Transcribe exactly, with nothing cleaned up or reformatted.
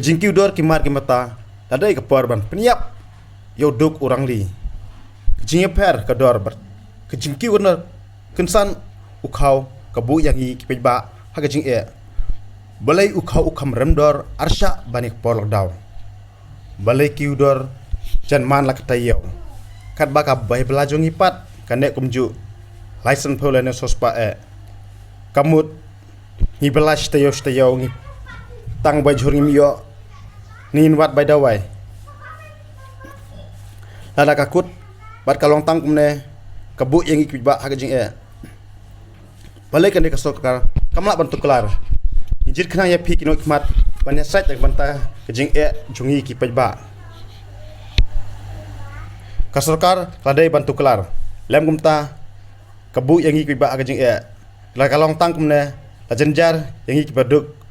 Jingkiew dor ki mar ki mata la dei ka por ban pynïap ïa u duk u rangli. Ka jingïapher ka dor bad ka jingkiew kynsan u khaw ka buh ïa ngi ki paidbah ha ka jingeh. Balei u khaw u kham rem dor arshah ban ïa ka por lockdown? Balei kiew dor jan man la ka taïew? Katba ka bai bala jong ngi pat ka neh kumjuh lai san phew lane sospah eh. Ka mut ngi bala shi taïew shi taïew ngi tang bai jhur ngim ïoh, ngin wad bai dawai. Lada ka kut bad ka long tang kumne, ka buh ïa ngi ki paidbah ha ka jingeh. Balei kane ka sorkar kam lah ban tuklar? Ngi jied khnang ïa phi ki nongkhmat ban ïasaid da ka bynta ka jingeh jong ngi ki paidbah. Ka sorkar ka la dei ban tuklar. Lem kumta ka buh ïa ngi ki paidbah ha ka jingeh. La ka long tang kumne, la jynjar ïa ngi ki baduk